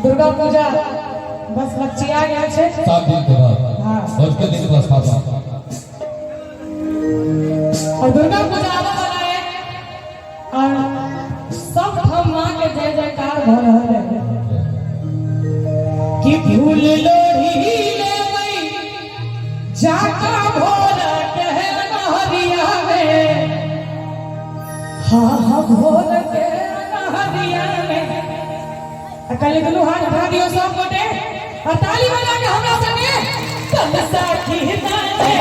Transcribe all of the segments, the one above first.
दुर्गा पूजा बस लक्षिया गेल छै। 7 दिन के बाद। हाँ। आज के दिन बस 7। और दुर्गा पूजा आबऽ वाला है और सब ठाम माँ के जय जयकार भऽ रहल है कि फूल लोढ़ी लेबै जाका भोर के नहरिया में, हाँ हाँ, भोर के नहरिया में। आ कल दुनू हाथ उठा दियो सब गोटे और ताली बजा के हमरा संगे कल साखी नाचे।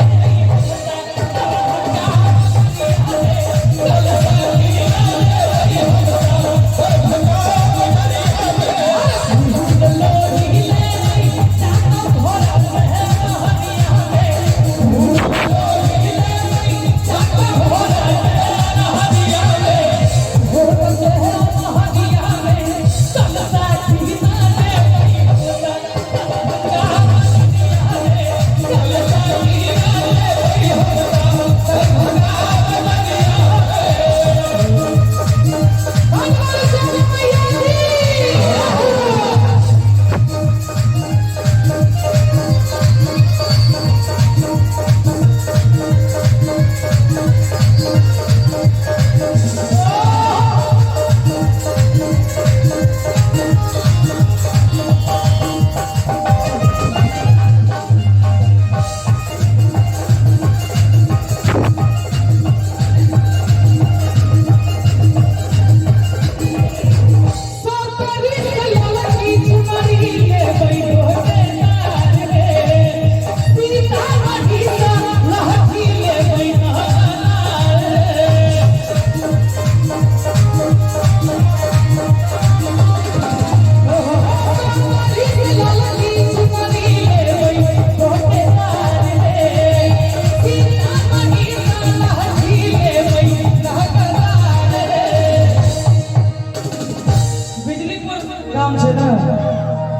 बिजलीपुर गाम छै ने?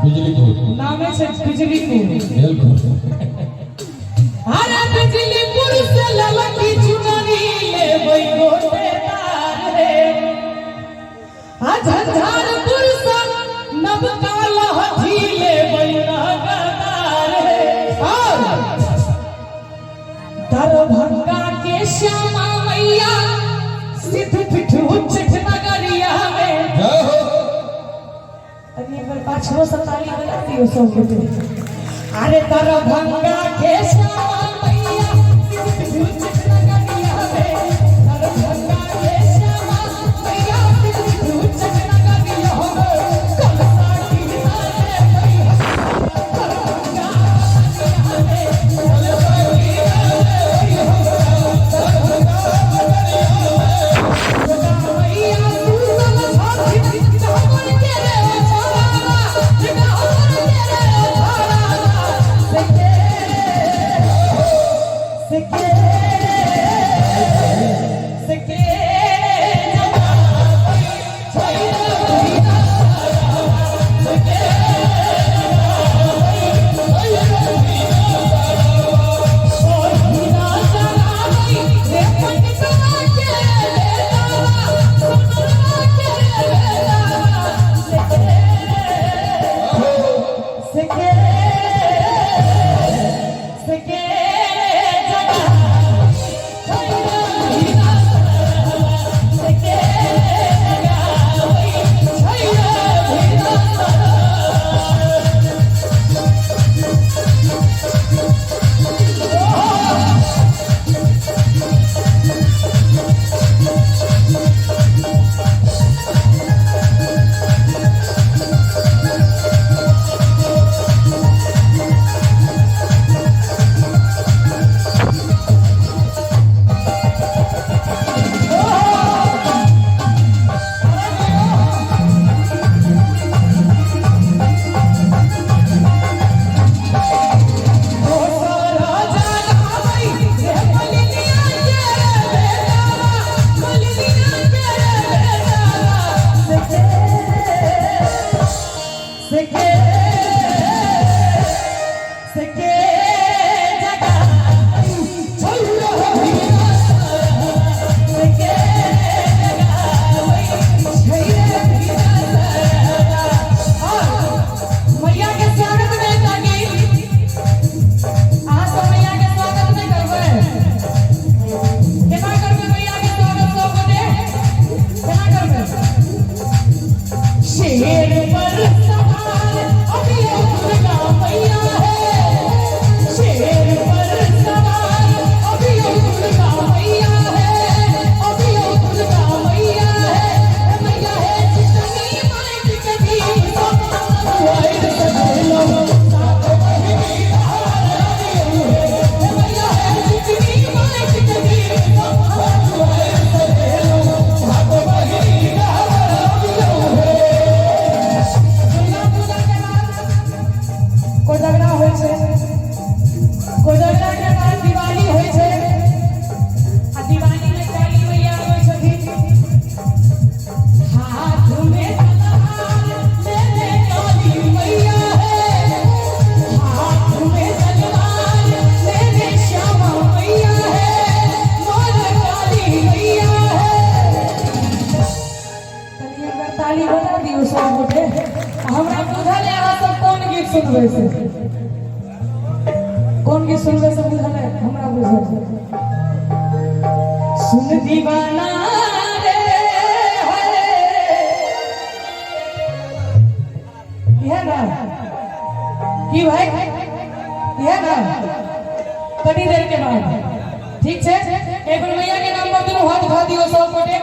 बिजलीपुर। नामे छै बिजलीपुर। बिल्कुल। अरे बिजलीपुर से ललकी चुनरी लेबै गोटे तार रे, आ झंझारपुर से नबका लहठी लेबै नगदार रे, और दरभंगा के श्यामा मैया सिद्ध पीठ उच्चैठ नगरिया में। जय हो। तनी एक बार पाछरो से ताली बजा दियो सब गोटे। अरे दरभंगा के श्यामा मैया सिद्ध पीठ उच्चैठ नगरिया में, दरभंगा के श्यामा मैया सिद्ध पीठ उच्चैठ नगरिया में, कलसा की नारे मैया दरभंगा में, कलसा की नारे मैया सुनल छथिन गहबर के रे छोरा, गहबर के रे छोरा, से के से के से के शेर पर सवार अभी दुर्गा मैया है। शेर पर सवार अभी दुर्गा मैया है। अभी दुर्गा मैया है। मैया है चिकनी माइट के दीप वाइट सजेलो सात बहिनी हार अभी है। मैया है चिकनी माइट के दीप वाइट सजेलो सात बहिनी हार अभी है। दुर्गा पूजा के बाद कोजगरा होइ छै। कोजगरा के बाद दिवाली होइ छै आ दिवाली में काली मैया आबै छथिन। हाथ में तलवार लेने काली मैया है। हाथ में तलवार लेने श्यामा मैया है। मोर काली मैया है। कनि एक बेर ताली बजा दियौ सब गोटे। आ हमरा बुझल है अहाँ सब कोन गीत सुनबै से, कोन गीत सुनबै से बुझल है हमरा, बुझल है। सुन दीवाना रे है, इहे ना की भाई, इहे ना? कनी देर के बाद, ठीक छै। एक बेर मैया के नाम पर दुनू हाथ उठा दियौ सब गोटे।